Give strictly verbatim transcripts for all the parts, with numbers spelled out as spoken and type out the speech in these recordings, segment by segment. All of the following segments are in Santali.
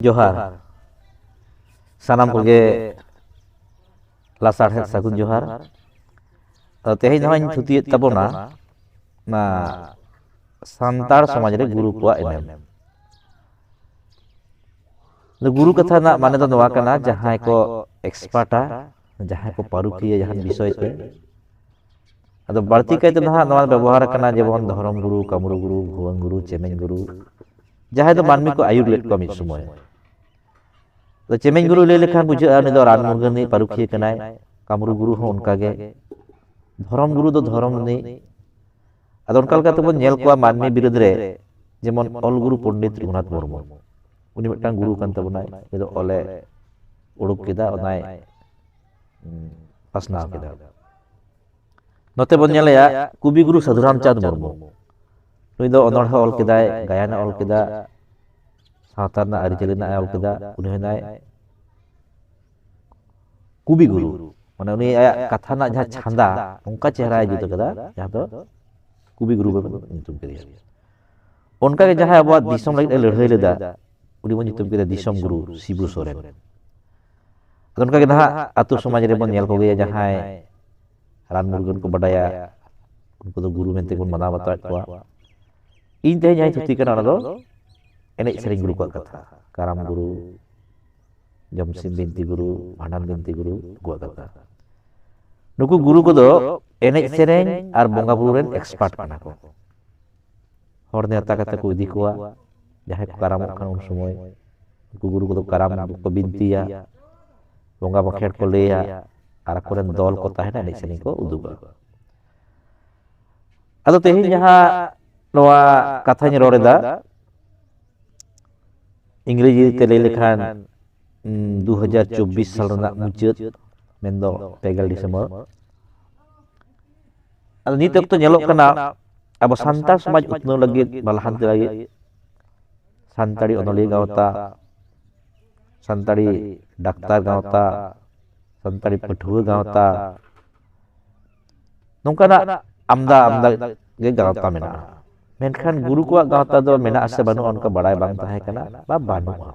ᱡᱚᱦᱟᱨ᱾ ᱥᱟᱱᱟᱢ ᱠᱚᱜᱮ ᱞᱟᱥᱟᱲᱦᱮᱫ ᱥᱟᱹᱜᱩᱱ ᱡᱚᱦᱟᱨ᱾ ᱛᱚ, ᱛᱮᱦᱮᱧ ᱫᱚ ᱦᱟᱸᱜ ᱤᱧ ᱛᱷᱩᱛᱤᱭᱮᱫ ᱛᱟᱵᱚᱱᱟ ᱚᱱᱟ ᱥᱟᱱᱛᱟᱲ ᱥᱚᱢᱟᱡᱽ ᱨᱮ ᱜᱩᱨᱩ ᱠᱚᱣᱟᱜ ᱮᱱᱮᱢ᱾ ᱟᱫᱚ ᱜᱩᱨᱩ ᱠᱟᱛᱷᱟ ᱨᱮᱱᱟᱜ ᱢᱟᱱᱮ ᱫᱚ ᱱᱚᱣᱟ ᱠᱟᱱᱟ, ᱡᱟᱦᱟᱸᱭ ᱠᱚ ᱮᱠᱥᱯᱟᱨᱴᱟ, ᱡᱟᱦᱟᱸᱭ ᱠᱚ ᱯᱟᱹᱨᱩᱠᱷᱤᱭᱟᱹ ᱡᱟᱦᱟᱱ ᱵᱤᱥᱚᱭ ᱛᱮ᱾ ᱟᱫᱚ ᱵᱟᱹᱲᱛᱤ ᱠᱟᱭᱛᱮ ᱱᱟᱦᱟᱜ ᱱᱚᱣᱟ ᱵᱮᱵᱚᱦᱟᱨ ᱟᱠᱟᱱᱟ, ᱡᱮᱢᱚᱱ ᱫᱷᱚᱨᱚᱢ ᱜᱩᱨᱩ, ᱠᱟᱢᱨᱩ ᱜᱩᱨᱩ, ᱵᱷᱩᱣᱟᱹᱝ ᱜᱩᱨᱩ, ᱪᱮᱢᱮᱧ ᱜᱩᱨᱩ, ᱡᱟᱦᱟᱸᱭ ᱫᱚ ᱢᱟᱹᱱᱢᱤ ᱠᱚ ᱟᱹᱭᱩᱨ ᱞᱮᱫ ᱠᱚᱣᱟ ᱢᱤᱫ ᱥᱚᱢᱚᱭ᱾ ᱟᱫᱚ ᱪᱮᱢᱮᱧ ᱜᱩᱨᱩ ᱞᱟᱹᱭ ᱞᱮᱠᱷᱟᱱ ᱵᱩᱡᱷᱟᱹᱜᱼᱟ, ᱩᱱᱤ ᱫᱚ ᱨᱟᱱ ᱢᱩᱨᱜᱟᱹᱱ ᱨᱤᱱᱤᱡ ᱯᱟᱹᱨᱩᱠᱷᱤᱭᱟᱹ ᱠᱟᱱᱟᱭ᱾ ᱠᱟᱢᱨᱩ ᱜᱩᱨᱩ ᱦᱚᱸ ᱚᱱᱠᱟᱜᱮ, ᱫᱷᱚᱨᱚᱢ ᱜᱩᱨᱩ ᱫᱚ ᱫᱷᱚᱨᱚᱢ ᱨᱤᱱᱤᱡ᱾ ᱟᱫᱚ ᱚᱱᱠᱟ ᱞᱮᱠᱟ ᱛᱮᱵᱚᱱ ᱧᱮᱞ ᱠᱚᱣᱟ ᱢᱟᱹᱱᱢᱤ ᱵᱤᱨᱩᱫᱽ ᱨᱮ, ᱡᱮᱢᱚᱱ ᱚᱞ ᱜᱩᱨᱩ ᱯᱚᱱᱰᱤᱛ ᱨᱚᱜᱷᱩᱱᱟᱛᱷ ᱢᱩᱨᱢᱩ, ᱩᱱᱤ ᱢᱤᱫᱴᱟᱝ ᱜᱩᱨᱩ ᱠᱟᱱ ᱛᱟᱵᱚᱱᱟᱭ᱾ ᱩᱱᱤ ᱫᱚ ᱚᱞᱮ ᱩᱰᱩᱠ ᱠᱮᱫᱟ, ᱚᱱᱟᱭ, ᱩᱸ, ᱯᱟᱥᱱᱟᱣ ᱠᱮᱫᱟ᱾ ᱱᱚᱛᱮ ᱵᱚᱱ ᱧᱮᱞᱮᱭᱟ ᱠᱚᱵᱤ ᱜᱩᱨᱩ ᱥᱟᱹᱫᱷᱩ ᱨᱟᱢᱪᱟᱸᱫᱽ ᱢᱩᱨᱢᱩ, ᱱᱩᱭ ᱫᱚ ᱚᱱᱚᱬᱦᱮ ᱚᱞ ᱠᱮᱫᱟᱭ, ᱜᱟᱭᱟᱱᱮ ᱚᱞ ᱠᱮᱫᱟ, ᱥᱟᱶᱛᱟ ᱨᱮᱱᱟᱜ ᱟᱹᱨᱤᱪᱟᱹᱞᱤ ᱨᱮᱱᱟᱜ ᱮ ᱚᱞ ᱠᱮᱫᱟ, ᱩᱱᱤ ᱦᱚᱸ ᱦᱮᱱᱟᱭ ᱠᱚᱵᱤ ᱜᱩᱨᱩ᱾ ᱢᱟᱱᱮ ᱩᱱᱤ ᱟᱭᱟᱜ ᱠᱟᱛᱷᱟ ᱨᱮᱱᱟᱜ ᱡᱟᱦᱟᱸ ᱪᱷᱟᱸᱫᱟ, ᱚᱱᱠᱟ ᱪᱮᱦᱨᱟᱭ ᱡᱩᱛ ᱠᱟᱫᱟ, ᱡᱟᱦᱟᱸ ᱫᱚ ᱠᱚᱵᱤ ᱜᱩᱨᱩ ᱵᱚᱱ ᱧᱩᱛᱩᱢ ᱠᱮᱫᱮᱭᱟ᱾ ᱚᱱᱠᱟᱜᱮ ᱡᱟᱦᱟᱸᱭ ᱟᱵᱚᱣᱟᱜ ᱫᱤᱥᱚᱢ ᱞᱟᱹᱜᱤᱫ ᱮ ᱞᱟᱹᱲᱦᱟᱹᱭ ᱞᱮᱫᱟ, ᱩᱱᱤ ᱵᱚᱱ ᱧᱩᱛᱩᱢ ᱠᱮᱫᱟ ᱫᱤᱥᱚᱢ ᱜᱩᱨᱩ ᱥᱤᱵᱩ ᱥᱚᱨᱮᱱ᱾ ᱟᱫᱚ ᱚᱱᱠᱟᱜᱮ ᱱᱟᱦᱟᱜ ᱟᱹᱛᱩ ᱥᱚᱢᱟᱡᱽ ᱨᱮᱵᱚᱱ ᱧᱮᱞ ᱠᱚᱜᱮᱭᱟ, ᱡᱟᱦᱟᱸᱭ ᱨᱟᱱ ᱢᱩᱨᱜᱟᱹᱱ ᱠᱚ ᱵᱟᱰᱟᱭᱟ, ᱩᱱᱠᱩ ᱫᱚ ᱜᱩᱨᱩ ᱢᱮᱱᱛᱮ ᱵᱚᱱ ᱢᱟᱱᱟᱣ ᱵᱟᱛᱟᱣᱮᱫ ᱠᱚᱣᱟ᱾ ᱤᱧ ᱛᱮᱦᱮᱧ ᱡᱟᱦᱟᱸᱧ ᱛᱷᱩᱛᱤ ᱠᱟᱱᱟ, ᱚᱱᱟ ᱫᱚ ᱮᱱᱮᱡ ᱥᱮᱨᱮᱧ ᱜᱩᱨᱩ ᱠᱚᱣᱟᱜ ᱠᱟᱛᱷᱟ᱾ ᱠᱟᱨᱟᱢ ᱜᱩᱨᱩ, ᱡᱚᱢᱥᱤᱢ ᱵᱤᱱᱛᱤ ᱜᱩᱨᱩ, ᱵᱷᱟᱸᱰᱟᱱ ᱵᱤᱱᱛᱤ ᱜᱩᱨᱩ, ᱱᱩᱠᱩᱣᱟᱜ ᱠᱟᱛᱷᱟ᱾ ᱱᱩᱠᱩ ᱜᱩᱨᱩ ᱠᱚᱫᱚ ᱮᱱᱮᱡ ᱥᱮᱨᱮᱧ ᱟᱨ ᱵᱚᱸᱜᱟ ᱵᱩᱨᱩ ᱨᱮᱱ ᱮᱠᱥᱯᱟᱨᱴ ᱠᱟᱱᱟ ᱠᱚ᱾ ᱦᱚᱲ ᱱᱮᱣᱛᱟ ᱠᱟᱛᱮ ᱠᱚ ᱤᱫᱤ ᱠᱚᱣᱟ, ᱡᱟᱦᱟᱸᱭ ᱠᱚ ᱠᱟᱨᱟᱢᱚᱜ ᱠᱷᱟᱱ ᱩᱱ ᱥᱚᱢᱚᱭ ᱩᱱᱠᱩ ᱜᱩᱨᱩ ᱠᱚᱫᱚ ᱠᱟᱨᱟᱢ ᱠᱚ ᱵᱤᱱᱛᱤᱭᱟ, ᱵᱚᱸᱜᱟ ᱵᱟᱠᱷᱮᱲ ᱠᱚ ᱞᱟᱹᱭᱟ, ᱟᱨ ᱟᱠᱚᱨᱮᱱ ᱫᱚᱞ ᱠᱚ ᱛᱟᱦᱮᱱᱟ, ᱮᱱᱮᱡ ᱥᱮᱨᱮᱧ ᱠᱚ ᱩᱫᱩᱜᱟ᱾ ᱟᱫᱚ ᱛᱮᱦᱮᱧ ᱡᱟᱦᱟᱸ ᱱᱚᱣᱟ ᱠᱟᱛᱷᱟᱧ ᱨᱚᱲ ᱮᱫᱟ, ᱤᱝᱨᱮᱡᱤ ᱛᱮ ᱞᱟᱹᱭ ᱞᱮᱠᱷᱟᱱ, ᱩᱸ, ᱫᱩ ᱦᱟᱡᱟᱨ ᱪᱚᱵᱵᱤᱥ ᱥᱟᱞ ᱨᱮᱱᱟᱜ ᱢᱩᱪᱟᱹᱫ, ᱢᱮᱱᱫᱚ ᱯᱮ ᱜᱮᱞ ᱰᱤᱥᱮᱢᱵᱚᱨ᱾ ᱟᱫᱚ ᱱᱤᱛ ᱚᱠᱛᱚ ᱧᱮᱞᱚᱜ ᱠᱟᱱᱟ, ᱟᱵᱚ ᱥᱟᱱᱛᱟᱲ ᱥᱚᱢᱟᱡᱽ ᱩᱛᱱᱟᱹᱣ ᱞᱟᱹᱜᱤᱫ ᱵᱟ ᱞᱟᱦᱟᱱᱛᱤ ᱞᱟᱹᱜᱤᱫ ᱥᱟᱱᱛᱟᱲᱤ ᱚᱱᱚᱞᱤᱭᱟᱹ ᱜᱟᱶᱛᱟ, ᱥᱟᱱᱛᱟᱲᱤ ᱰᱟᱠᱛᱟᱨ ᱜᱟᱶᱛᱟ, ᱥᱟᱱᱛᱟᱲᱤ ᱯᱟᱹᱴᱷᱩᱣᱟᱹ ᱜᱟᱶᱛᱟ, ᱱᱚᱝᱠᱟᱱᱟᱜ ᱟᱢᱫᱟ ᱟᱢᱫᱟ ᱜᱮ ᱜᱟᱶᱛᱟ ᱢᱮᱱᱟᱜᱼᱟ᱾ ᱢᱮᱱᱠᱷᱟᱱ ᱜᱩᱨᱩ ᱠᱚᱣᱟᱜ ᱜᱟᱶᱛᱟ ᱫᱚ ᱢᱮᱱᱟᱜᱼᱟ ᱥᱮ ᱵᱟᱹᱱᱩᱜᱼᱟ, ᱚᱱᱠᱟ ᱵᱟᱲᱟᱭ ᱵᱟᱝ ᱛᱟᱦᱮᱸ ᱠᱟᱱᱟ ᱵᱟ ᱵᱟᱹᱱᱩᱜᱼᱟ᱾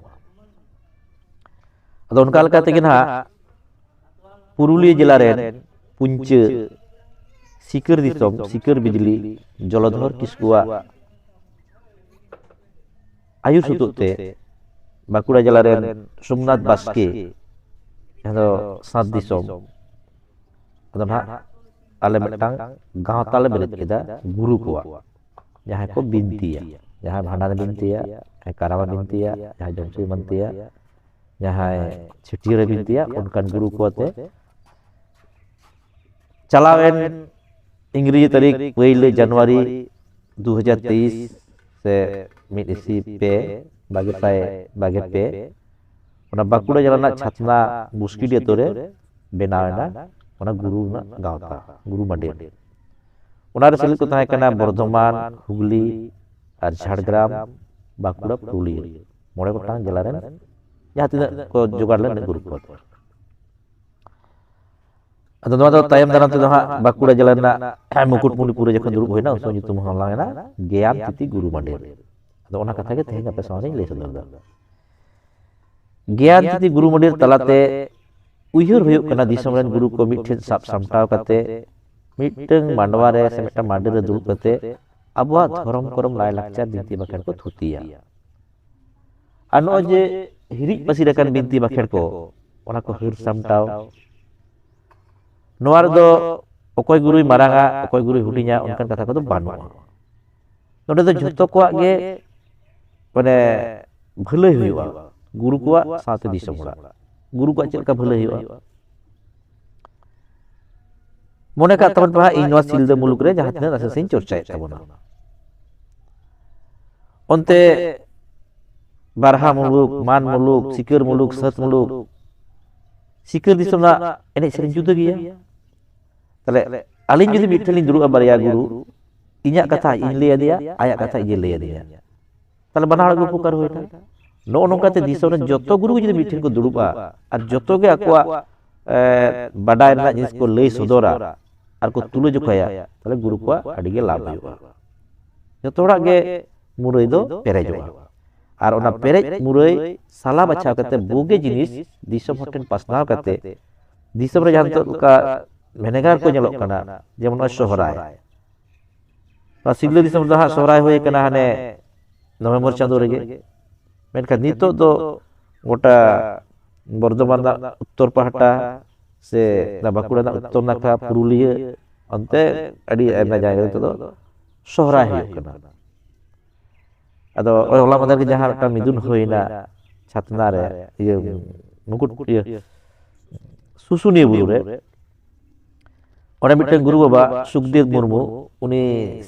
ᱟᱫᱚ ᱚᱱᱠᱟ ᱞᱮᱠᱟ ᱛᱮᱜᱮ ᱱᱟᱦᱟᱜ ᱯᱩᱨᱩᱞᱤᱭᱟᱹ ᱡᱮᱞᱟ ᱨᱮᱱ ᱯᱩᱧᱪᱟᱹ ᱥᱤᱠᱟᱹᱨ ᱫᱤᱥᱚᱢ ᱥᱤᱠᱟᱹᱨ ᱵᱤᱡᱽᱞᱤ ᱡᱚᱞᱚᱫᱷᱚᱨ ᱠᱤᱥᱠᱩᱣᱟᱜ ᱟᱹᱭᱩᱨ ᱥᱩᱛᱩᱜ ᱛᱮ ᱵᱟᱸᱠᱩᱲᱟ ᱡᱮᱞᱟ ᱨᱮᱱ ᱥᱳᱢᱱᱟᱛᱷ ᱵᱟᱥᱠᱮ, ᱡᱟᱦᱟᱸ ᱫᱚ ᱥᱟᱛ ᱫᱤᱥᱚᱢ, ᱟᱫᱚ ᱱᱟᱦᱟᱜ ᱟᱞᱮ ᱢᱤᱫᱴᱟᱝ ᱜᱟᱶᱛᱟ ᱞᱮ ᱵᱮᱨᱮᱫ ᱠᱮᱫᱟ ᱜᱩᱨᱩ ᱠᱚᱣᱟᱜ, ᱡᱟᱦᱟᱸᱭ ᱠᱚ ᱵᱤᱱᱛᱤᱭᱟ, ᱡᱟᱦᱟᱸᱭ ᱵᱷᱟᱸᱰᱟᱱ ᱵᱤᱱᱛᱤᱭᱟ, ᱡᱟᱦᱟᱸᱭ ᱠᱟᱨᱟᱢ ᱵᱤᱱᱛᱤᱭᱟ, ᱡᱟᱦᱟᱸᱭ ᱡᱚᱢᱥᱤᱢ ᱵᱤᱱᱛᱤᱭᱟ, ᱡᱟᱦᱟᱸᱭ ᱪᱷᱟᱹᱴᱭᱟᱹᱨ ᱵᱤᱱᱛᱤᱭᱟ, ᱚᱱᱠᱟᱱ ᱜᱩᱨᱩ ᱠᱚ ᱟᱛᱮ ᱪᱟᱞᱟᱣᱮᱱ ᱤᱝᱨᱮᱡᱤ ᱛᱟᱹᱨᱤᱠᱷ ᱯᱩᱭᱞᱟᱹ ᱡᱟᱱᱩᱣᱟᱨᱤ ᱫᱩ ᱦᱟᱡᱟᱨ ᱛᱮᱭᱤᱥ ᱥᱮ ᱢᱤᱫ ᱤᱥᱤ ᱯᱮ, ᱵᱟᱜᱮ ᱥᱟᱭ ᱵᱟᱜᱮ ᱯᱮ, ᱚᱱᱟ ᱵᱟᱸᱠᱩᱲᱟ ᱡᱮᱞᱟ ᱨᱮᱱᱟᱜ ᱪᱷᱟᱛᱱᱟ ᱵᱩᱥᱠᱤᱰᱤ ᱟᱛᱳ ᱨᱮ ᱵᱮᱱᱟᱣ ᱮᱱᱟ ᱚᱱᱟ ᱜᱩᱨᱩ ᱨᱮᱱᱟᱜ ᱜᱟᱶᱛᱟ, ᱜᱩᱨᱩ ᱢᱟᱰᱮᱨ᱾ ᱚᱱᱟ ᱨᱮ ᱥᱮᱞᱮᱫ ᱠᱚ ᱛᱟᱦᱮᱸ ᱠᱟᱱᱟ ᱵᱚᱨᱫᱷᱚᱢᱟᱱ, ᱦᱩᱜᱽᱞᱤ ᱟᱨ ᱡᱷᱟᱲᱜᱨᱟᱢ, ᱵᱟᱸᱠᱩᱲᱟ, ᱯᱩᱨᱩᱞᱤᱭᱟᱹ, ᱢᱚᱬᱮ ᱜᱚᱴᱟᱝ ᱡᱮᱞᱟ ᱨᱮᱱ ᱡᱟᱦᱟᱸ ᱛᱤᱱᱟᱹᱜ ᱠᱚ ᱡᱚᱜᱟᱲ ᱞᱮᱱ ᱜᱩᱨᱩ ᱠᱚ᱾ ᱟᱫᱚ ᱱᱚᱣᱟ ᱫᱚ ᱛᱟᱭᱚᱢ ᱫᱟᱨᱟᱢ ᱛᱮᱫᱚ ᱦᱟᱸᱜ ᱵᱟᱸᱠᱩᱲᱟ ᱡᱮᱞᱟ ᱨᱮᱱᱟᱜ ᱢᱩᱠᱩᱴᱢᱩᱱᱤᱯᱩᱨ ᱨᱮ ᱡᱚᱠᱷᱚᱱ ᱫᱩᱲᱩᱵ ᱦᱩᱭᱱᱟ, ᱩᱱ ᱥᱚᱢᱚᱭ ᱧᱩᱛᱩᱢ ᱦᱚᱸ ᱦᱟᱞᱟᱝ ᱮᱱᱟ ᱜᱮᱭᱟᱱ ᱛᱤᱛᱤ ᱜᱩᱨᱩ ᱢᱟᱰᱮᱨ᱾ ᱟᱫᱚ ᱚᱱᱟ ᱠᱟᱛᱷᱟ ᱜᱮ ᱛᱮᱦᱮᱧ ᱟᱯᱮ ᱥᱟᱢᱟᱝ ᱨᱤᱧ ᱞᱟᱹᱭ ᱥᱚᱫᱚᱨ ᱮᱫᱟ᱾ ᱜᱮᱭᱟᱱ ᱛᱤᱛᱤ ᱜᱩᱨᱩ ᱢᱟᱰᱮᱨ ᱛᱟᱞᱟᱛᱮ ᱩᱭᱦᱟᱹᱨ ᱦᱩᱭᱩᱜ ᱠᱟᱱᱟ ᱫᱤᱥᱚᱢ ᱨᱮᱱ ᱜᱩᱨᱩ ᱠᱚ ᱢᱤᱫ ᱴᱷᱮᱱ ᱥᱟᱵ ᱥᱟᱢᱴᱟᱣ ᱠᱟᱛᱮ ᱢᱤᱫᱴᱟᱝ ᱢᱟᱰᱣᱟ ᱨᱮ ᱥᱮ ᱢᱤᱫᱴᱟᱝ ᱢᱟᱰᱮ ᱨᱮ ᱫᱩᱲᱩᱵ ᱠᱟᱛᱮ ᱟᱵᱚᱣᱟᱜ ᱫᱷᱚᱨᱚᱢ ᱠᱚᱨᱚᱢ ᱞᱟᱭ ᱞᱟᱠᱪᱟᱨ ᱵᱤᱱᱛᱤ ᱵᱟᱠᱷᱮᱲ ᱠᱚ ᱛᱷᱩᱛᱤᱭᱟ᱾ ᱟᱨ ᱱᱚᱜᱼᱚᱭ ᱡᱮ ᱦᱤᱨᱤᱡ ᱯᱟᱹᱥᱤᱨ ᱟᱠᱟᱱ ᱵᱤᱱᱛᱤ ᱵᱟᱠᱷᱮᱲ ᱠᱚ, ᱚᱱᱟ ᱠᱚ ᱦᱟᱹᱨ ᱥᱟᱢᱴᱟᱣ, ᱱᱚᱣᱟ ᱨᱮᱫᱚ ᱚᱠᱚᱭ ᱜᱩᱨᱩᱭ ᱢᱟᱨᱟᱝᱟ, ᱚᱠᱚᱭ ᱜᱩᱨᱩᱭ ᱦᱩᱰᱤᱧᱟ, ᱚᱱᱠᱟᱱ ᱠᱟᱛᱷᱟ ᱠᱚᱫᱚ ᱵᱟᱹᱱᱩᱜᱼᱟ᱾ ᱱᱚᱰᱮ ᱫᱚ ᱡᱷᱚᱛᱚ ᱠᱚᱣᱟᱜ ᱜᱮ ᱢᱟᱱᱮ ᱵᱷᱟᱹᱞᱟᱹᱭ ᱦᱩᱭᱩᱜᱼᱟ, ᱜᱩᱨᱩ ᱠᱚᱣᱟᱜ ᱥᱟᱶᱛᱮ ᱫᱤᱥᱚᱢ ᱦᱚᱲᱟᱜ᱾ ᱜᱩᱨᱩ ᱠᱚᱣᱟᱜ ᱪᱮᱫ ᱞᱮᱠᱟ ᱵᱷᱟᱹᱞᱟᱹᱭ ᱦᱩᱭᱩᱜᱼᱟ? ᱢᱚᱱᱮ ᱠᱟᱜ ᱛᱟᱵᱚᱱ ᱯᱮ ᱦᱟᱸᱜ, ᱤᱧ ᱱᱚᱣᱟ ᱥᱤᱞᱫᱟᱹ ᱢᱩᱞᱩᱠ ᱨᱮ ᱡᱟᱦᱟᱸ ᱛᱤᱱᱟᱹᱜ ᱱᱟᱥᱮ ᱥᱟᱺᱦᱤᱧ ᱪᱚᱨᱪᱟᱭᱮᱫ ᱛᱟᱵᱚᱱᱟ, ᱚᱱᱛᱮ ᱵᱟᱨᱦᱟ ᱢᱩᱞᱩᱠ, ᱢᱟᱱ ᱢᱩᱞᱩᱠ, ᱥᱤᱠᱟᱹᱨ ᱢᱩᱞᱩᱠ, ᱥᱟᱹᱛ ᱢᱩᱞᱩᱠ, ᱥᱤᱠᱟᱹᱨ ᱫᱤᱥᱚᱢ ᱨᱮᱱᱟᱜ ᱮᱱᱮᱡ ᱥᱮᱨᱮᱧ ᱡᱩᱫᱟᱹ ᱜᱮᱭᱟ᱾ ᱛᱟᱦᱞᱮ ᱟᱹᱞᱤᱧ ᱡᱩᱫᱤ ᱢᱤᱫ ᱴᱷᱮᱱ ᱞᱤᱧ ᱫᱩᱲᱩᱵᱼᱟ, ᱵᱟᱨᱭᱟ ᱜᱩᱨᱩ, ᱤᱧᱟᱹᱜ ᱠᱟᱛᱷᱟ ᱤᱧ ᱞᱟᱹᱭ ᱟᱫᱮᱭᱟ, ᱟᱭᱟᱜ ᱠᱟᱛᱷᱟ ᱤᱧᱮ ᱞᱟᱹᱭ ᱟᱫᱤᱧᱟ, ᱛᱟᱦᱞᱮ ᱵᱟᱱᱟ ᱦᱚᱲᱟᱜ ᱜᱮ ᱩᱯᱚᱠᱟᱨ ᱦᱩᱭᱱᱟ᱾ ᱱᱚᱜᱼᱚ ᱱᱚᱝᱠᱟᱛᱮ ᱫᱤᱥᱚᱢ ᱨᱮᱱ ᱡᱚᱛᱚ ᱜᱩᱨᱩ ᱜᱮ ᱡᱩᱫᱤ ᱢᱤᱫ ᱴᱷᱮᱱ ᱠᱚ ᱫᱩᱲᱩᱵᱼᱟ ᱟᱨ ᱡᱚᱛᱚ ᱜᱮ ᱟᱠᱚᱣᱟᱜ, ᱮ, ᱵᱟᱰᱟᱭ ᱨᱮᱱᱟᱜ ᱡᱤᱱᱤᱥ ᱠᱚ ᱞᱟᱹᱭ ᱥᱚᱫᱚᱨᱟ ᱟᱨ ᱠᱚ ᱛᱩᱞᱟᱹ ᱡᱚᱠᱷᱟᱭᱟ, ᱛᱟᱦᱞᱮ ᱜᱩᱨᱩ ᱠᱚᱣᱟᱜ ᱟᱹᱰᱤ ᱜᱮ ᱞᱟᱵᱷ ᱦᱩᱭᱩᱜᱼᱟ᱾ ᱡᱚᱛᱚ ᱦᱚᱲᱟᱜ ᱜᱮ ᱢᱩᱨᱟᱹᱭ ᱫᱚ ᱯᱮᱨᱮᱡᱚᱜᱼᱟ᱾ ᱟᱨ ᱚᱱᱟ ᱯᱮᱨᱮᱡ ᱢᱩᱨᱟᱹᱭ ᱥᱟᱞᱟ ᱵᱟᱪᱷᱟᱣ ᱠᱟᱛᱮ ᱵᱩᱜᱤ ᱡᱤᱱᱤᱥ ᱫᱤᱥᱚᱢ ᱦᱚᱲ ᱴᱷᱮᱱ ᱯᱟᱥᱱᱟᱣ ᱠᱟᱛᱮ ᱫᱤᱥᱚᱢ ᱨᱮ ᱡᱟᱦᱟᱸ ᱱᱤᱛᱚᱜ ᱚᱱᱠᱟ ᱵᱷᱮᱱᱮᱜᱟᱨ ᱠᱚ ᱧᱮᱞᱚᱜ ᱠᱟᱱᱟ, ᱡᱮᱢᱚᱱ ᱱᱚᱜᱼᱚᱭ ᱥᱚᱦᱨᱟᱭ᱾ ᱱᱚᱣᱟ ᱥᱤᱞᱫᱟᱹ ᱫᱤᱥᱚᱢ ᱨᱮᱫᱚ ᱦᱟᱸᱜ ᱥᱚᱦᱨᱟᱭ ᱦᱩᱭ ᱠᱟᱱᱟ ᱦᱟᱱᱮ ᱱᱚᱵᱷᱮᱢᱵᱚᱨ ᱪᱟᱸᱫᱳ ᱨᱮᱜᱮ᱾ ᱢᱮᱱᱠᱷᱟᱱ ᱱᱤᱛᱚᱜ ᱫᱚ ᱜᱚᱴᱟ ᱵᱚᱨᱫᱷᱚᱢᱟᱱ ᱨᱮᱱᱟᱜ ᱩᱛᱛᱚᱨ ᱯᱟᱦᱴᱟ ᱥᱮ ᱚᱱᱟ ᱵᱟᱸᱠᱩᱲᱟ ᱨᱮᱱᱟᱜ ᱩᱛᱛᱚᱨ ᱱᱟᱠᱷᱟ, ᱯᱩᱨᱩᱞᱤᱭᱟᱹ, ᱚᱱᱛᱮ ᱟᱹᱰᱤ ᱟᱭᱢᱟ ᱡᱟᱭᱜᱟ ᱨᱮ ᱱᱤᱛᱚᱜ ᱫᱚ ᱥᱚᱦᱨᱟᱭ ᱦᱩᱭᱩᱜ ᱠᱟᱱᱟ᱾ ᱟᱫᱚ ᱳᱭ ᱦᱚᱞᱟ ᱢᱟᱫᱷᱮᱨ ᱜᱮ ᱡᱟᱦᱟᱸ ᱢᱤᱫᱴᱟᱝ ᱢᱤᱫᱩᱱ ᱦᱩᱭᱱᱟ ᱪᱷᱟᱛᱱᱟ ᱨᱮ, ᱤᱭᱟᱹ, ᱢᱩᱠᱩᱴ, ᱤᱭᱟᱹ, ᱥᱩᱥᱩᱱᱤᱭᱟᱹ ᱵᱩᱨᱩ ᱨᱮ, ᱚᱸᱰᱮ ᱢᱤᱫᱴᱟᱝ ᱜᱩᱨᱩ ᱵᱟᱵᱟ ᱥᱩᱠᱫᱮᱵ ᱢᱩᱨᱢᱩ, ᱩᱱᱤ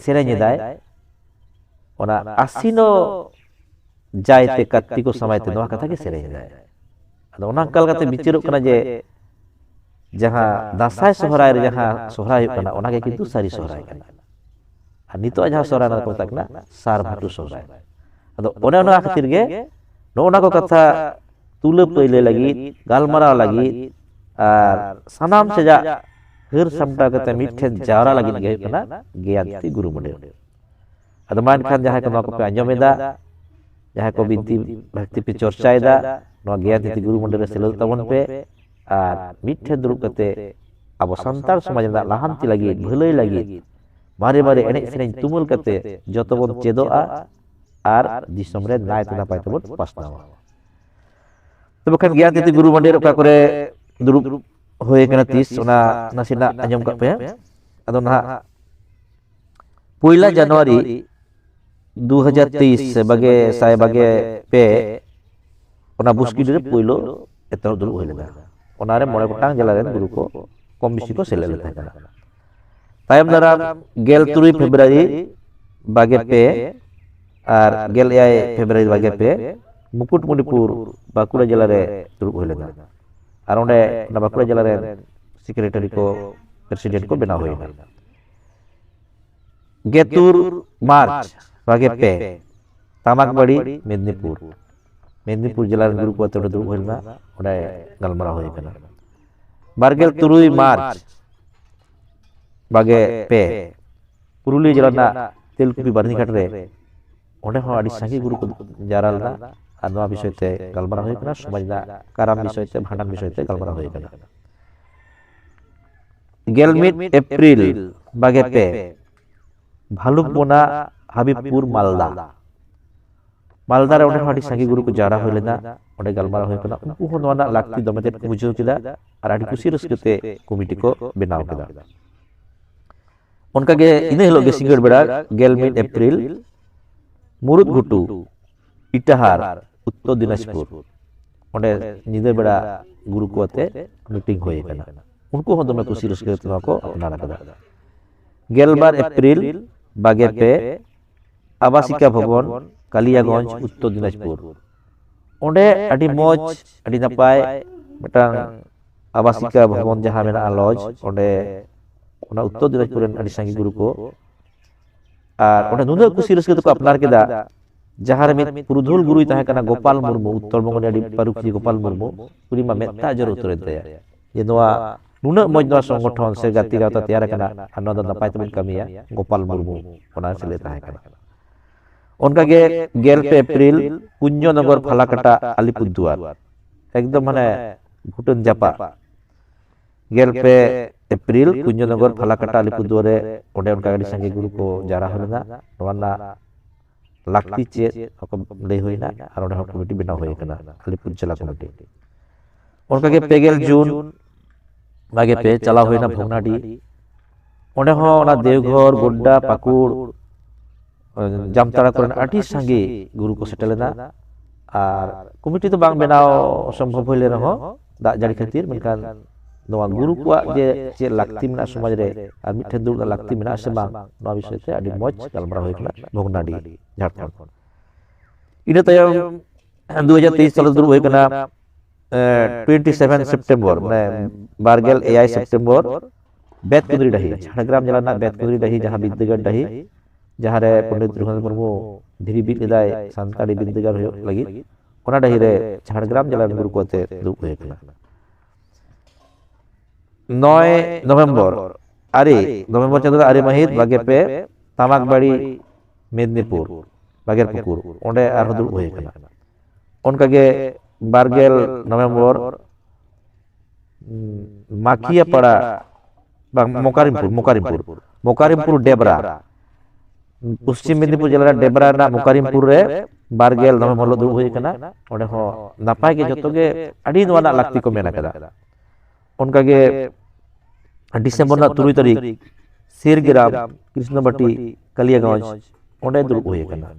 ᱥᱮᱨᱮᱧ ᱮᱫᱟᱭ, ᱚᱱᱟ ᱟᱥᱤᱱᱚ ᱡᱟᱭᱛᱮ ᱠᱟᱨᱛᱤᱠᱚ ᱥᱟᱢᱟᱭᱛᱮ, ᱱᱚᱣᱟ ᱠᱟᱛᱷᱟ ᱜᱮ ᱥᱮᱨᱮᱧ ᱮᱫᱟᱭ᱾ ᱟᱫᱚ ᱚᱱᱟ ᱚᱱᱠᱟ ᱞᱮᱠᱟᱛᱮ ᱵᱤᱪᱟᱹᱨᱚᱜ ᱠᱟᱱᱟ ᱡᱮ ᱡᱟᱦᱟᱸ ᱫᱟᱸᱥᱟᱭ ᱥᱚᱦᱨᱟᱭ ᱨᱮ ᱡᱟᱦᱟᱸ ᱥᱚᱦᱨᱟᱭ ᱦᱩᱭᱩᱜ ᱠᱟᱱᱟ, ᱚᱱᱟᱜᱮ ᱠᱤᱱᱛᱩ ᱥᱟᱹᱨᱤ ᱥᱚᱦᱨᱟᱭ ᱠᱟᱱᱟ᱾ ᱟᱨ ᱱᱤᱛᱚᱜ ᱡᱟᱦᱟᱸ ᱥᱚᱦᱨᱟᱭ, ᱚᱱᱟ ᱫᱚᱠᱚ ᱢᱮᱛᱟᱜ ᱠᱟᱱᱟ ᱥᱟᱨ ᱵᱷᱟᱴᱩ ᱥᱚᱦᱨᱟᱭ᱾ ᱟᱫᱚ ᱚᱱᱮ ᱚᱱᱟ ᱠᱷᱟᱹᱛᱤᱨ ᱜᱮ ᱱᱚᱜᱼᱚ ᱱᱟ ᱠᱚ ᱠᱟᱛᱷᱟ ᱛᱩᱞᱟᱹ ᱯᱟᱹᱭᱞᱟᱹ ᱞᱟᱹᱜᱤᱫ, ᱜᱟᱞᱢᱟᱨᱟᱣ ᱞᱟᱹᱜᱤᱫ ᱟᱨ ᱥᱟᱱᱟᱢ ᱥᱮᱡᱟᱜ ᱦᱟᱹᱨ ᱥᱟᱢᱴᱟᱣ ᱠᱟᱛᱮ ᱢᱤᱫ ᱴᱷᱮᱱ ᱡᱟᱣᱨᱟ ᱞᱟᱹᱜᱤᱫ ᱜᱮ ᱦᱩᱭᱩᱜ ᱠᱟᱱᱟ ᱜᱮᱭᱟᱱ ᱛᱤ ᱜᱩᱨᱩ ᱢᱩᱰᱮᱨ᱾ ᱟᱫᱚ ᱢᱟ ᱮᱱᱠᱷᱟᱱ ᱡᱟᱦᱟᱸᱭ ᱠᱚ ᱱᱚᱣᱟ ᱠᱚᱯᱮ ᱟᱸᱡᱚᱢ ᱮᱫᱟ, ᱡᱟᱦᱟᱸᱭ ᱠᱚ ᱵᱤᱱᱛᱤ ᱵᱷᱟᱠᱛᱤ ᱯᱮ ᱪᱚᱨᱪᱟᱭᱮᱫᱟ, ᱱᱚᱣᱟ ᱜᱮᱭᱟᱱ ᱛᱤ ᱜᱩᱨᱩ ᱢᱩᱰᱮᱨ ᱨᱮ ᱥᱮᱞᱮᱫ ᱛᱟᱵᱚᱱ ᱯᱮ᱾ ᱟᱨ ᱢᱤᱫ ᱴᱷᱮᱱ ᱫᱩᱲᱩᱵ ᱠᱟᱛᱮ ᱟᱵᱚ ᱥᱟᱱᱛᱟᱲ ᱥᱚᱢᱟᱡᱽ ᱨᱮᱱᱟᱜ ᱞᱟᱦᱟᱱᱛᱤ ᱞᱟᱹᱜᱤᱫ, ᱵᱷᱟᱹᱞᱟᱹᱭ ᱞᱟᱹᱜᱤᱫ ᱢᱟᱨᱮ ᱢᱟᱨᱮ ᱮᱱᱮᱡ ᱥᱮᱨᱮᱧ ᱛᱩᱢᱟᱹᱞ ᱠᱟᱛᱮ ᱡᱚᱛᱚ ᱵᱚᱱ ᱪᱮᱫᱚᱜᱼᱟ ᱟᱨ ᱫᱤᱥᱚᱢ ᱨᱮ ᱱᱟᱭ ᱛᱮ ᱱᱟᱯᱟᱭ ᱛᱮᱵᱚᱱ ᱯᱟᱥᱱᱟᱣᱟ᱾ ᱛᱚᱵᱮ ᱠᱷᱟᱱ ᱜᱮᱭᱟᱱ ᱛᱤᱛᱤ ᱜᱩᱨᱩ ᱢᱟᱹᱱᱰᱤᱨ ᱚᱠᱟ ᱠᱚᱨᱮ ᱫᱩᱲᱩᱵ ᱦᱩᱭ ᱟᱠᱟᱱᱟ ᱛᱤᱥ, ᱚᱱᱟ ᱱᱟᱥᱮᱱᱟᱜ ᱟᱸᱡᱚᱢ ᱠᱟᱜ ᱯᱮ᱾ ᱟᱫᱚ ᱱᱟᱦᱟᱜ ᱯᱩᱭᱞᱟ ᱡᱟᱱᱩᱣᱟᱨᱤ ᱫᱩ ᱦᱟᱡᱟᱨ ᱛᱮᱭᱤᱥ ᱥᱮ ᱵᱟᱜᱮ ᱥᱟᱭ ᱵᱟᱜᱮ ᱯᱮ, ᱚᱱᱟ ᱵᱩᱥᱠᱤᱰᱤ ᱨᱮ ᱯᱩᱭᱞᱩ ᱮᱛᱚᱦᱚᱵ ᱫᱩᱲᱩᱵ ᱦᱩᱭ ᱞᱮᱱᱟ᱾ ᱚᱱᱟᱨᱮ ᱢᱚᱬᱮ ᱜᱚᱴᱟᱝ ᱡᱮᱞᱟ ᱨᱮᱱ ᱜᱩᱨᱩ ᱠᱚ ᱠᱚᱢ ᱵᱮᱥᱤ ᱠᱚ ᱥᱮᱞᱮᱫ ᱞᱮᱱ ᱛᱟᱦᱮᱸ ᱠᱟᱱᱟ᱾ ᱛᱟᱭᱚᱢ ᱫᱟᱨᱟᱢ ᱜᱮᱞ ᱛᱩᱨᱩᱭ ᱯᱷᱮᱵᱽᱨᱩᱣᱟᱨᱤ ᱵᱟᱜᱮ ᱯᱮ ᱟᱨ ᱜᱮᱞ ᱮᱭᱟᱭ ᱯᱷᱮᱵᱽᱨᱩᱣᱟᱨᱤ ᱵᱟᱜᱮ ᱯᱮ ᱢᱩᱠᱩᱴᱢᱩᱱᱤᱯᱩᱨ, ᱵᱟᱸᱠᱩᱲᱟ ᱡᱮᱞᱟ ᱨᱮ ᱫᱩᱲᱩᱵ ᱦᱩᱭ ᱞᱮᱱᱟ᱾ ᱟᱨ ᱚᱸᱰᱮ ᱚᱱᱟ ᱵᱟᱸᱠᱩᱲᱟ ᱡᱮᱞᱟ ᱨᱮᱱ ᱥᱮᱠᱨᱮᱴᱟᱨᱤ ᱠᱚ, ᱯᱨᱮᱥᱤᱰᱮᱱᱴ ᱠᱚ ᱵᱮᱱᱟᱣ ᱦᱩᱭ ᱮᱱᱟ᱾ ᱜᱮᱛᱩᱨ ᱢᱟᱨᱪ ᱵᱟᱜᱮ ᱯᱮ, ᱛᱟᱢᱟᱠᱵᱟᱲᱤ, ᱢᱮᱫᱽᱱᱤᱯᱩᱨ᱾ ᱢᱮᱫᱽᱱᱤᱯᱩᱨ ᱡᱮᱞᱟ ᱨᱮᱱ ᱜᱩᱨᱩ ᱠᱚ ᱟᱛᱮ ᱚᱸᱰᱮ ᱫᱩᱲᱩᱵ ᱦᱩᱭ ᱞᱮᱱᱟ, ᱚᱸᱰᱮ ᱜᱟᱞᱢᱟᱨᱟᱣ ᱦᱩᱭ ᱟᱠᱟᱱᱟ᱾ ᱵᱟᱨᱜᱮᱞ ᱛᱩᱨᱩᱭ ᱢᱟᱨᱪ ᱵᱟᱜᱮ ᱯᱮ, ᱯᱩᱨᱩᱞᱤᱭᱟᱹ ᱡᱮᱞᱟ ᱨᱮᱱᱟᱜ ᱛᱮᱞᱠᱩᱯᱤ ᱵᱟᱹᱨᱱᱤᱜᱷᱟᱴ ᱨᱮ ᱚᱸᱰᱮ ᱦᱚᱸ ᱟᱹᱰᱤ ᱥᱟᱸᱜᱮ ᱜᱩᱨᱩ ᱠᱚ ᱡᱟᱣᱨᱟ ᱞᱮᱱᱟ᱾ ᱟᱨ ᱱᱚᱣᱟ ᱵᱤᱥᱚᱭ ᱛᱮ ᱜᱟᱞᱢᱟᱨᱟᱣ ᱦᱩᱭ ᱠᱟᱱᱟ, ᱥᱚᱢᱟᱡᱽ ᱨᱮᱱᱟᱜ ᱠᱟᱨᱟᱢ ᱵᱤᱥᱚᱭ ᱛᱮ, ᱵᱷᱟᱸᱰᱟᱱ ᱵᱤᱥᱚᱭ ᱛᱮ ᱜᱟᱞᱢᱟᱨᱟᱣ ᱦᱩᱭ ᱠᱟᱱᱟ᱾ ᱜᱮᱞ ᱢᱤᱫ ᱮᱯᱨᱤᱞ ᱵᱟᱜᱮ ᱯᱮ, ᱵᱷᱟᱞᱩᱠ ᱵᱚᱱᱟ, ᱦᱟᱵᱤᱵᱽᱯᱩᱨ, ᱢᱟᱞᱫᱟ᱾ ᱢᱟᱞᱫᱟ ᱨᱮ ᱚᱸᱰᱮ ᱦᱚᱸ ᱟᱹᱰᱤ ᱥᱟᱸᱜᱮ ᱜᱩᱨᱩ ᱠᱚ ᱡᱟᱣᱨᱟ ᱦᱩᱭ ᱞᱮᱱᱟ, ᱚᱸᱰᱮ ᱜᱟᱞᱢᱟᱨᱟᱣ ᱦᱩᱭ ᱠᱟᱱᱟ᱾ ᱩᱱᱠᱩ ᱦᱚᱸ ᱱᱚᱣᱟ ᱨᱮᱱᱟᱜ ᱞᱟᱹᱠᱛᱤ ᱫᱚᱢᱮ ᱛᱮᱫ ᱠᱚ ᱵᱩᱡᱷᱟᱹᱣ ᱠᱮᱫᱟ ᱟᱨ ᱟᱹᱰᱤ ᱠᱩᱥᱤ ᱨᱟᱹᱥᱠᱟᱹ ᱛᱮ ᱠᱚᱢᱤᱴᱤ ᱠᱚ ᱵᱮᱱᱟᱣ ᱠᱮᱫᱟ᱾ ᱚᱱᱠᱟᱜᱮ ᱤᱱᱟᱹ ᱦᱤᱞᱳᱜ ᱜᱮ ᱥᱤᱸᱜᱟᱹᱲ ᱵᱮᱲᱟ, ᱜᱮᱞ ᱢᱤᱫ ᱮᱯᱨᱤᱞ, ᱢᱩᱨᱩᱫ ᱜᱷᱩᱴᱩ, ᱤᱴᱟᱦᱟᱨ, ᱩᱛᱛᱚᱨ ᱫᱤᱱᱟᱡᱽᱯᱩᱨ, ᱚᱸᱰᱮ ᱧᱤᱫᱟᱹ ᱵᱮᱲᱟ ᱜᱩᱨᱩ ᱠᱚ ᱟᱛᱮ ᱢᱤᱴᱤᱝ ᱦᱩᱭ ᱟᱠᱟᱱᱟ᱾ ᱩᱱᱠᱩ ᱦᱚᱸ ᱫᱚᱢᱮ ᱠᱩᱥᱤ ᱨᱟᱹᱥᱠᱟᱹ ᱛᱮ ᱱᱚᱣᱟ ᱠᱚ ᱟᱯᱱᱟᱨ ᱟᱠᱟᱫᱟ᱾ ᱜᱮᱞᱵᱟᱨ ᱮᱯᱨᱤᱞ ᱵᱟᱜᱮ ᱯᱮ, ᱟᱵᱟᱥᱤᱠᱟ ᱵᱷᱚᱵᱚᱱ, ᱠᱟᱞᱤᱭᱟᱜᱚᱸᱡᱽ, ᱩᱛᱛᱚᱨ ᱫᱤᱱᱟᱡᱽᱯᱩᱨ, ᱚᱸᱰᱮ ᱟᱹᱰᱤ ᱢᱚᱡᱽ, ᱟᱹᱰᱤ ᱱᱟᱯᱟᱭ ᱢᱤᱫᱴᱟᱝ ᱟᱵᱟᱥᱤᱠᱟ ᱵᱷᱚᱵᱚᱱ ᱡᱟᱦᱟᱸ ᱢᱮᱱᱟᱜᱼᱟ, ᱞᱚᱡᱽ, ᱚᱸᱰᱮ ᱚᱱᱟ ᱩᱛᱛᱚᱨ ᱫᱤᱱᱟᱡᱽᱯᱩᱨ ᱨᱮᱱ ᱟᱹᱰᱤ ᱥᱟᱸᱜᱮ ᱜᱩᱨᱩ ᱠᱚ, ᱟᱨ ᱚᱸᱰᱮ ᱱᱩᱱᱟᱹᱜ ᱠᱩᱥᱤ ᱨᱟᱹᱥᱠᱟᱹ ᱛᱮᱠᱚ ᱟᱯᱱᱟᱨ ᱠᱮᱫᱟ᱾ ᱡᱟᱦᱟᱸ ᱨᱮ ᱢᱤᱫ ᱯᱩᱨᱩᱫᱷᱩᱞ ᱜᱩᱨᱩᱭ ᱛᱟᱦᱮᱸ ᱠᱟᱱᱟ, ᱜᱳᱯᱟᱞ ᱢᱩᱨᱢᱩ, ᱩᱛᱛᱚᱨ ᱵᱚᱝᱜᱚ ᱨᱤᱱᱤᱡ ᱟᱹᱰᱤ ᱯᱟᱹᱨᱩᱠᱷᱤᱭᱟᱹ ᱜᱳᱯᱟᱞ ᱢᱩᱨᱢᱩ, ᱩᱱᱤ ᱢᱟ ᱢᱮᱫ ᱫᱟᱜ ᱡᱚᱨᱚ ᱩᱛᱟᱹᱨᱮᱱ ᱛᱟᱭᱟ ᱡᱮ ᱱᱚᱣᱟ ᱱᱩᱱᱟᱹᱜ ᱢᱚᱡᱽ ᱱᱚᱣᱟ ᱥᱚᱝᱜᱚᱴᱷᱚᱱ ᱥᱮ ᱜᱟᱛᱮ ᱜᱟᱶᱛᱟ ᱛᱮᱭᱟᱨ ᱟᱠᱟᱱᱟ ᱟᱨ ᱱᱚᱣᱟ ᱫᱚ ᱱᱟᱯᱟᱭ ᱛᱮᱵᱚᱱ ᱠᱟᱹᱢᱤᱭᱟ᱾ ᱜᱳᱯᱟᱞ ᱢᱩᱨᱢᱩ ᱚᱱᱟ ᱥᱮᱞᱮᱫ ᱛᱟᱦᱮᱸ ᱠᱟᱱᱟ᱾ ᱚᱱᱠᱟᱜᱮ ᱜᱮᱞ ᱯᱮ ᱮᱯᱨᱤᱞ, ᱠᱩᱧᱡᱚᱱᱚᱜᱚᱨ, ᱯᱷᱟᱞᱟᱠᱟᱴᱟ, ᱟᱞᱤᱯᱩᱨᱫᱩᱣᱟᱨ, ᱮᱠᱫᱚᱢ ᱢᱟᱱᱮ ᱵᱷᱩᱴᱟᱹᱱ ᱡᱟᱯᱟᱜ᱾ ᱜᱮᱞ ᱯᱮ ᱮᱯᱨᱤᱞ, ᱠᱩᱧᱡᱚᱱᱚᱜᱚᱨ, ᱯᱷᱟᱞᱟᱠᱟᱴᱟ, ᱟᱞᱤᱯᱩᱨᱫᱩᱣᱟᱨ ᱨᱮ ᱚᱸᱰᱮ ᱚᱱᱠᱟ ᱟᱹᱰᱤ ᱥᱟᱸᱜᱮ ᱜᱩᱨᱩ ᱠᱚ ᱡᱟᱣᱨᱟ ᱦᱩᱭ ᱞᱮᱱᱟ᱾ ᱱᱚᱣᱟ ᱨᱮᱱᱟᱜ ᱞᱟᱹᱠᱛᱤ ᱪᱮᱫ ᱚᱠᱟ ᱞᱟᱹᱭ ᱦᱩᱭᱱᱟ ᱟᱨ ᱚᱸᱰᱮ ᱦᱚᱸ ᱠᱚᱢᱤᱴᱤ ᱵᱮᱱᱟᱣ ᱦᱩᱭ ᱟᱠᱟᱱᱟ, ᱟᱞᱤᱯᱩᱨ ᱡᱮᱞᱟ ᱠᱚᱢᱤᱴᱤ᱾ ᱚᱱᱠᱟᱜᱮ ᱯᱮ ᱜᱮᱞ ᱡᱩᱱ ᱵᱟᱜᱮ ᱯᱮ ᱪᱟᱞᱟᱣ ᱦᱩᱭᱱᱟ ᱵᱷᱚᱜᱽᱱᱟᱰᱤ᱾ ᱚᱸᱰᱮ ᱦᱚᱸ ᱚᱱᱟ ᱫᱮᱣᱜᱷᱚᱨ, ᱜᱳᱰᱰᱟ, ᱯᱟᱹᱠᱩᱲ, ᱡᱟᱢᱛᱟᱲᱟ ᱠᱚᱨᱮᱱ ᱟᱹᱰᱤ ᱥᱟᱸᱜᱮ ᱜᱩᱨᱩ ᱠᱚ ᱥᱮᱴᱮᱨ ᱞᱮᱱᱟ᱾ ᱟᱨ ᱠᱚᱢᱤᱴᱤ ᱫᱚ ᱵᱟᱝ ᱵᱮᱱᱟᱣ ᱥᱚᱢᱵᱷᱚᱵ ᱦᱩᱭ ᱞᱮᱱ ᱨᱮᱦᱚᱸ ᱫᱟᱜ ᱡᱟᱹᱲᱤ ᱠᱷᱟᱹᱛᱤᱨ, ᱢᱮᱱᱠᱷᱟᱱ ᱱᱚᱣᱟ ᱜᱩᱨᱩ ᱠᱚᱣᱟᱜ ᱡᱮ ᱪᱮᱫ ᱞᱟᱹᱠᱛᱤ ᱢᱮᱱᱟᱜᱼᱟ ᱥᱚᱢᱟᱡᱽ ᱨᱮ ᱟᱨ ᱢᱤᱫ ᱴᱷᱮᱱ ᱫᱩᱲᱩᱵ ᱨᱮᱱᱟᱜ ᱞᱟᱹᱠᱛᱤ ᱢᱮᱱᱟᱜᱼᱟ ᱥᱮ ᱵᱟᱝ, ᱱᱚᱣᱟ ᱵᱤᱥᱚᱭ ᱛᱮ ᱟᱹᱰᱤ ᱢᱚᱡᱽ ᱜᱟᱞᱢᱟᱨᱟᱣ ᱦᱩᱭ ᱠᱟᱱᱟ ᱵᱷᱚᱜᱽᱱᱟᱰᱤ, ᱡᱷᱟᱲᱠᱷᱚᱸᱰ᱾ ᱤᱱᱟᱹ ᱛᱟᱭᱚᱢ ᱫᱩ ᱦᱟᱡᱟᱨ ᱛᱮᱭᱤᱥ ᱥᱟᱞ ᱨᱮ ᱫᱩᱲᱩᱵ ᱦᱩᱭ ᱠᱟᱱᱟ, ᱴᱩᱭᱮᱱᱴᱤ ᱥᱮᱵᱷᱮᱱ ᱥᱮᱯᱴᱮᱢᱵᱚᱨ, ᱢᱟᱱᱮ ᱵᱟᱨᱜᱮᱞ ᱮᱭᱟᱭ ᱥᱮᱯᱴᱮᱢᱵᱚᱨ, ᱵᱮᱛᱠᱩᱸᱫᱽᱨᱤ ᱰᱟᱹᱦᱤ, ᱡᱷᱟᱲᱜᱨᱟᱢ ᱡᱮᱞᱟ ᱨᱮᱱᱟᱜ ᱵᱮᱛᱠᱩᱸᱫᱽᱨᱤ ᱰᱟᱹᱦᱤ, ᱡᱟᱦᱟᱸ ᱵᱤᱨᱫᱟᱹᱜᱟᱲ ᱰᱟᱹᱦᱤ, ᱡᱟᱦᱟᱸ ᱨᱮ ᱯᱚᱱᱰᱤᱛ ᱨᱚᱜᱷᱩᱱᱟᱛᱷ ᱢᱩᱨᱢᱩ ᱫᱷᱤᱨᱤ ᱵᱤᱫ ᱞᱮᱫᱟᱭ ᱥᱟᱱᱛᱟᱲᱤ ᱵᱤᱨᱫᱟᱹᱜᱟᱲ ᱦᱩᱭᱩᱜ ᱞᱟᱹᱜᱤᱫ, ᱚᱱᱟ ᱰᱟᱹᱦᱤ ᱨᱮ ᱡᱷᱟᱲᱜᱨᱟᱢ ᱡᱮᱞᱟ ᱨᱮᱱ ᱜᱩᱨᱩ ᱠᱚ ᱟᱛᱮ ᱫᱩᱲᱩᱵ ᱦᱩᱭ ᱟᱠᱟᱱᱟ᱾ ᱱᱚᱭ ᱱᱚᱵᱷᱮᱢᱵᱚᱨ, ᱟᱨᱮ ᱱᱚᱵᱷᱮᱢᱵᱚᱨ ᱪᱟᱸᱫᱳ ᱨᱮ ᱟᱨᱮ ᱢᱟᱹᱦᱤᱛ ᱵᱟᱜᱮ ᱯᱮ, ᱛᱟᱢᱟᱠᱵᱟᱲᱤ, ᱢᱮᱫᱽᱱᱤᱯᱩᱨ, ᱵᱟᱜᱮᱨ ᱯᱩᱠᱩᱨ, ᱚᱸᱰᱮ ᱟᱨᱦᱚᱸ ᱫᱩᱲᱩᱵ ᱦᱩᱭ ᱟᱠᱟᱱᱟ᱾ ᱚᱱᱠᱟᱜᱮ ᱵᱟᱨᱜᱮᱞ ᱱᱚᱵᱷᱮᱢᱵᱚᱨ ᱢᱟᱠᱷᱤᱭᱟᱯᱟᱲᱟ, ᱵᱟᱝ, ᱢᱚᱠᱟᱨᱤᱢᱯᱩᱨ, ᱢᱚᱠᱟᱨᱤᱢᱯᱩᱨ, ᱢᱚᱠᱟᱨᱤᱢᱯᱩᱨ ᱰᱮᱵᱨᱟ, ᱯᱚᱥᱪᱤᱢ ᱢᱮᱫᱤᱱᱤᱯᱩᱨ ᱡᱮᱞᱟ ᱨᱮᱱᱟᱜ ᱰᱮᱵᱨᱟ ᱨᱮᱱᱟᱜ ᱢᱚᱠᱟᱨᱤᱢᱯᱩᱨ ᱨᱮ ᱵᱟᱨᱜᱮᱞ ᱱᱚᱵᱷᱮᱢᱵᱚᱨ ᱦᱤᱞᱳᱜ ᱫᱩᱲᱩᱵ ᱦᱩᱭ ᱟᱠᱟᱱᱟ᱾ ᱚᱸᱰᱮ ᱦᱚᱸ ᱱᱟᱯᱟᱭ ᱜᱮ, ᱡᱚᱛᱚ ᱜᱮ ᱟᱹᱰᱤ ᱱᱚᱣᱟ ᱨᱮᱱᱟᱜ ᱞᱟᱹᱠᱛᱤ ᱠᱚ ᱢᱮᱱ ᱟᱠᱟᱫᱟ᱾ ᱚᱱᱠᱟᱜᱮ ᱰᱤᱥᱮᱢᱵᱚᱨ ᱨᱮᱱᱟᱜ ᱛᱩᱨᱩᱭ ᱛᱟᱹᱨᱤᱠᱷ ᱥᱤᱨᱜᱨᱟᱢ, ᱠᱨᱤᱥᱱᱚᱵᱟᱴᱤ, ᱠᱟᱞᱤᱭᱟᱜᱚᱸᱡᱽ, ᱚᱸᱰᱮ ᱫᱩᱲᱩᱵ ᱦᱩᱭ ᱟᱠᱟᱱᱟ,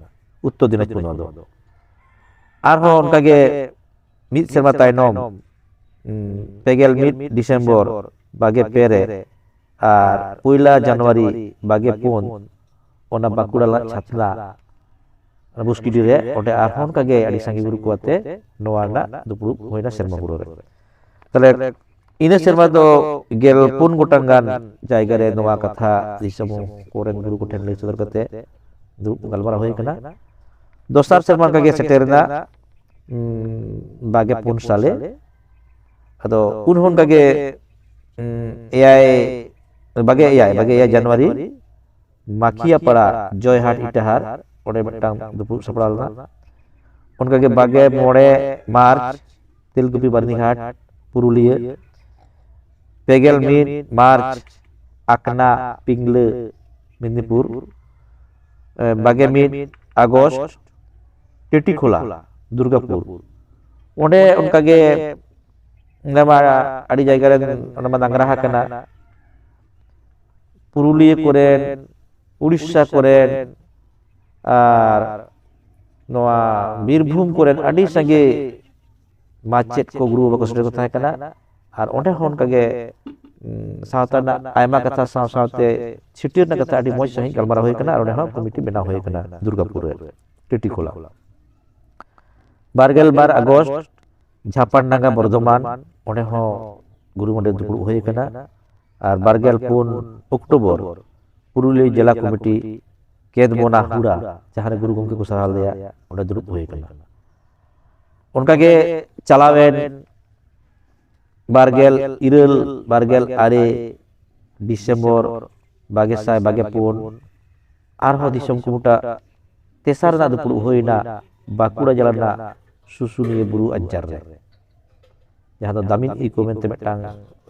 ᱩᱛᱛᱚᱨ ᱫᱤᱱᱟᱡᱽᱯᱩᱨ ᱱᱚᱣᱟ ᱫᱚ᱾ ᱟᱨᱦᱚᱸ ᱚᱱᱠᱟᱜᱮ ᱢᱤᱫ ᱥᱮᱨᱢᱟ ᱛᱟᱭᱱᱚᱢ, ᱩᱸ, ᱯᱮᱜᱮᱞ ᱢᱤᱫ ᱰᱤᱥᱮᱢᱵᱚᱨ ᱵᱟᱜᱮ ᱯᱮ ᱨᱮ ᱟᱨ ᱯᱩᱭᱞᱟ ᱡᱟᱱᱩᱣᱟᱨᱤ ᱵᱟᱜᱮ ᱯᱩᱱ, ᱚᱱᱟ ᱵᱟᱸᱠᱩᱲᱟ ᱨᱮᱱᱟᱜ ᱪᱷᱟᱛᱱᱟ ᱵᱩᱥᱠᱤᱰᱤ ᱨᱮ, ᱚᱸᱰᱮ ᱟᱨᱦᱚᱸ ᱚᱱᱠᱟᱜᱮ ᱟᱹᱰᱤ ᱥᱟᱸᱜᱮ ᱜᱩᱨᱩ ᱠᱚ ᱟᱛᱮ ᱱᱚᱣᱟ ᱨᱮᱱᱟᱜ ᱫᱩᱯᱲᱩᱵ ᱦᱩᱭᱱᱟ ᱥᱮᱨᱢᱟ ᱯᱩᱨᱟᱹᱣ ᱨᱮ᱾ ᱛᱟᱦᱞᱮ ᱤᱱᱟᱹ ᱥᱮᱨᱢᱟ ᱫᱚ ᱜᱮᱞ ᱯᱩᱱ ᱜᱚᱴᱟᱝ ᱜᱟᱱ ᱡᱟᱭᱜᱟ ᱨᱮ ᱱᱚᱣᱟ ᱠᱟᱛᱷᱟ ᱫᱤᱥᱚᱢ ᱠᱚᱨᱮᱱ ᱜᱩᱨᱩ ᱠᱚᱴᱷᱮᱱ ᱞᱟᱹᱭ ᱥᱚᱫᱚᱨ ᱠᱟᱛᱮ ᱫᱩᱲᱩᱵ ᱜᱟᱞᱢᱟᱨᱟᱣ ᱦᱩᱭ ᱟᱠᱟᱱᱟ᱾ ᱫᱚᱥᱟᱨ ᱥᱮᱨᱢᱟ ᱚᱱᱠᱟᱜᱮ ᱥᱮᱴᱮᱨ ᱮᱱᱟ, ᱩᱸ, ᱵᱟᱜᱮ ᱯᱩᱱ ᱥᱟᱞᱮ᱾ ᱟᱫᱚ ᱩᱱ ᱦᱚᱸ ᱚᱱᱠᱟᱜᱮ, ᱩᱸ, ᱮᱭᱟᱭ, ᱵᱟᱜᱮ ᱮᱭᱟᱭ, ᱵᱟᱜᱮ ᱮᱭᱟᱭ ᱡᱟᱱᱩᱣᱟᱨᱤ ᱢᱟᱠᱷᱤᱭᱟᱯᱟᱲᱟ ᱡᱚᱭᱦᱟᱴ ᱤᱴᱟᱦᱟᱨ, ᱚᱸᱰᱮ ᱢᱤᱫᱴᱟᱝ ᱫᱩᱯᱲᱩᱵ ᱥᱟᱯᱲᱟᱣ ᱞᱮᱱᱟ᱾ ᱚᱱᱠᱟᱜᱮ ᱵᱟᱜᱮ ᱢᱚᱬᱮ ᱢᱟᱨᱪ ᱛᱮᱞᱠᱩᱯᱤ ᱵᱟᱹᱨᱱᱤᱜᱷᱟᱴ, ᱯᱩᱨᱩᱞᱤᱭᱟᱹ, ᱯᱮᱜᱮᱞ ᱢᱤᱫ ᱢᱟᱨᱪ ᱟᱠᱱᱟ, ᱯᱤᱝᱞᱟᱹ, ᱢᱮᱫᱽᱱᱤᱯᱩᱨ, ᱮ, ᱵᱟᱜᱮ ᱢᱤᱫ ᱟᱜᱚᱥᱴ ᱴᱤᱴᱤᱠᱷᱳᱞᱟ, ᱫᱩᱨᱜᱟᱯᱩᱨ᱾ ᱚᱸᱰᱮ ᱚᱱᱠᱟᱜᱮ, ᱚᱸᱰᱮ ᱢᱟ ᱟᱹᱰᱤ ᱡᱟᱭᱜᱟ ᱨᱮᱱ, ᱚᱸᱰᱮ ᱢᱟ ᱰᱟᱝᱨᱟ ᱟᱠᱟᱱᱟ, ᱯᱩᱨᱩᱞᱤᱭᱟᱹ ᱠᱚᱨᱮᱱ, ᱩᱲᱤᱥᱥᱟ ᱠᱚᱨᱮᱱ, ᱟᱨ ᱱᱚᱣᱟ ᱵᱤᱨᱵᱷᱩᱢ ᱠᱚᱨᱮᱱ ᱟᱹᱰᱤ ᱥᱟᱸᱜᱮ ᱢᱟᱪᱮᱫ ᱠᱚ, ᱜᱩᱨᱩ ᱵᱟᱵᱟ ᱠᱚ ᱥᱮᱴᱮᱨ ᱠᱚ ᱛᱟᱦᱮᱸ ᱠᱟᱱᱟ᱾ ᱟᱨ ᱚᱸᱰᱮ ᱦᱚᱸ ᱚᱱᱠᱟᱜᱮ, ᱩᱸ, ᱥᱟᱶᱛᱟ ᱨᱮᱱᱟᱜ ᱟᱭᱢᱟ ᱠᱟᱛᱷᱟ ᱥᱟᱶ ᱥᱟᱶᱛᱮ ᱪᱷᱟᱹᱴᱭᱟᱹᱨ ᱨᱮᱱᱟᱜ ᱠᱟᱛᱷᱟ ᱟᱹᱰᱤ ᱢᱚᱡᱽ ᱥᱟᱺᱦᱤᱡ ᱜᱟᱞᱢᱟᱨᱟᱣ ᱦᱩᱭ ᱠᱟᱱᱟ᱾ ᱟᱨ ᱚᱸᱰᱮ ᱦᱚᱸ ᱠᱚᱢᱤᱴᱤ ᱵᱮᱱᱟᱣ ᱦᱩᱭ ᱠᱟᱱᱟ ᱫᱩᱨᱜᱟᱯᱩᱨ ᱨᱮ, ᱴᱤᱴᱤᱠᱷᱳᱞᱟ᱾ ᱵᱟᱨᱜᱮᱞ ᱵᱟᱨ ᱟᱜᱚᱥᱴ ᱡᱷᱟᱯᱟᱱᱰᱟᱸᱜᱟ, ᱵᱚᱨᱫᱷᱚᱢᱟᱱ, ᱚᱸᱰᱮ ᱦᱚᱸ ᱜᱩᱨᱩ ᱜᱚᱢᱠᱮ ᱫᱩᱯᱲᱩᱵ ᱦᱩᱭ ᱟᱠᱟᱱᱟ᱾ ᱟᱨ ᱵᱟᱨᱜᱮᱞ ᱯᱩᱱ ᱚᱠᱴᱳᱵᱚᱨ ᱯᱩᱨᱩᱞᱤᱭᱟᱹ ᱡᱮᱞᱟ ᱠᱚᱢᱤᱴᱤ ᱠᱮᱸᱫᱽᱵᱚᱱᱟ ᱦᱩᱲᱟ, ᱡᱟᱦᱟᱸ ᱨᱮ ᱜᱩᱨᱩ ᱜᱚᱢᱠᱮ ᱠᱚ ᱥᱟᱨᱦᱟᱣ ᱞᱮᱫᱮᱭᱟ, ᱚᱸᱰᱮ ᱫᱩᱲᱩᱵ ᱦᱩᱭ ᱟᱠᱟᱱᱟ᱾ ᱚᱱᱠᱟᱜᱮ ᱪᱟᱞᱟᱣᱮᱱ ᱵᱟᱨᱜᱮᱞ ᱤᱨᱟᱹᱞ, ᱵᱟᱨᱜᱮᱞ ᱟᱨᱮ ᱰᱤᱥᱮᱢᱵᱚᱨ ᱵᱟᱜᱮ ᱥᱟᱭ ᱵᱟᱜᱮ ᱯᱩᱱ, ᱟᱨᱦᱚᱸ ᱫᱤᱥᱚᱢ ᱠᱩᱢᱩᱴᱟ ᱛᱮᱥᱟᱨ ᱨᱮᱱᱟᱜ ᱫᱩᱯᱲᱩᱵ ᱦᱩᱭᱱᱟ ᱵᱟᱸᱠᱩᱲᱟ ᱡᱮᱞᱟ ᱨᱮᱱᱟᱜ ᱥᱩᱥᱩᱱᱤᱭᱟᱹ ᱵᱩᱨᱩ ᱟᱧᱪᱟᱨ ᱨᱮ, ᱡᱟᱦᱟᱸ ᱫᱚ ᱫᱟᱢᱤᱱ ᱤᱠᱳ ᱢᱮᱱᱛᱮ ᱢᱤᱫᱴᱟᱝ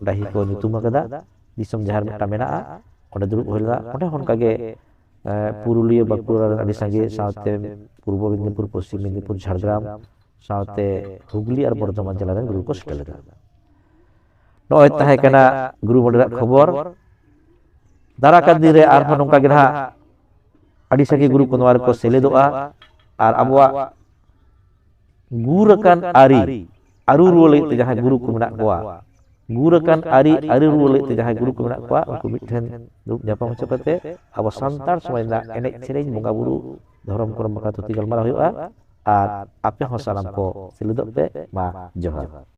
ᱰᱟᱹᱦᱤ ᱠᱚ ᱧᱩᱛᱩᱢ ᱟᱠᱟᱫᱟ, ᱫᱤᱥᱚᱢ ᱡᱟᱦᱮᱨ ᱢᱤᱫᱴᱟᱝ ᱢᱮᱱᱟᱜᱼᱟ, ᱚᱸᱰᱮ ᱫᱩᱲᱩᱵ ᱦᱩᱭ ᱞᱮᱱᱟ᱾ ᱚᱸᱰᱮ ᱦᱚᱸ ᱚᱱᱠᱟᱜᱮ ᱮ, ᱯᱩᱨᱩᱞᱤᱭᱟᱹ, ᱵᱟᱸᱠᱩᱲᱟ ᱨᱮᱱ ᱟᱹᱰᱤ ᱥᱟᱸᱜᱮ, ᱥᱟᱶᱛᱮ ᱯᱩᱨᱵᱚ ᱢᱮᱫᱤᱱᱤᱯᱩᱨ, ᱯᱚᱥᱪᱤᱢ ᱢᱮᱫᱤᱱᱤᱯᱩᱨ, ᱡᱷᱟᱲᱜᱨᱟᱢ, ᱥᱟᱶᱛᱮ ᱦᱩᱜᱽᱞᱤ ᱟᱨ ᱵᱚᱨᱫᱷᱚᱢᱟᱱ ᱡᱮᱞᱟ ᱨᱮᱱ ᱜᱩᱨᱩ ᱠᱚ ᱥᱮᱴᱮᱨ ᱞᱮᱱᱟ᱾ ᱱᱚᱜᱼᱚᱭ ᱛᱟᱦᱮᱸ ᱠᱟᱱᱟ ᱜᱩᱨᱩ ᱢᱚᱸᱰᱮ ᱨᱮᱱᱟᱜ ᱠᱷᱚᱵᱚᱨ᱾ ᱫᱟᱨᱟ ᱠᱟᱱ ᱫᱤᱱ ᱨᱮ ᱟᱨᱦᱚᱸ ᱱᱚᱝᱠᱟ ᱜᱮ ᱱᱟᱦᱟᱜ ᱟᱹᱰᱤ ᱥᱟᱸᱜᱮ ᱜᱩᱨᱩ ᱠᱚ ᱱᱚᱣᱟ ᱨᱮᱠᱚ ᱥᱮᱞᱮᱫᱚᱜᱼᱟ᱾ ᱟᱨ ᱟᱵᱚᱣᱟᱜ ᱜᱩᱨ ᱟᱠᱟᱱ ᱟᱹᱨᱤ ᱟᱹᱨᱩ ᱨᱩᱣᱟᱹᱲ ᱞᱟᱹᱜᱤᱫ ᱛᱮ ᱡᱟᱦᱟᱸᱭ ᱜᱩᱨᱩ ᱠᱚ ᱢᱮᱱᱟᱜ ᱠᱚᱣᱟ, ᱜᱩᱨ ᱟᱠᱟᱱ ᱟᱹᱨᱤ ᱟᱹᱨᱩ ᱨᱩᱣᱟᱹᱲ ᱞᱟᱹᱜᱤᱫ ᱛᱮ ᱡᱟᱦᱟᱸᱭ ᱜᱩᱨᱩ ᱠᱚ ᱢᱮᱱᱟᱜ ᱠᱚᱣᱟ, ᱩᱱᱠᱩ ᱢᱤᱫ ᱴᱷᱮᱱ ᱫᱩᱲᱩᱵ ᱧᱟᱯᱟᱢ ᱦᱚᱪᱚ ᱠᱟᱛᱮ ᱟᱵᱚ ᱥᱟᱱᱛᱟᱲ ᱥᱚᱢᱟᱡᱽ ᱨᱮᱱᱟᱜ ᱮᱱᱮᱡ ᱥᱮᱨᱮᱧ, ᱵᱚᱸᱜᱟ ᱵᱩᱨᱩ, ᱫᱷᱚᱨᱚᱢ ᱠᱚᱨᱚᱢ ᱵᱟᱠᱷᱨᱟ ᱛᱷᱩᱛᱤ ᱜᱟᱞᱢᱟᱨᱟᱣ ᱦᱩᱭᱩᱜᱼᱟ᱾ ᱟᱨ ᱟᱯᱮ ᱦᱚᱸ ᱥᱟᱱᱟᱢ ᱠᱚ ᱥᱮᱞᱮᱫᱚᱜ ᱯᱮ᱾ ᱢᱟ ᱡᱚᱦᱟᱨ᱾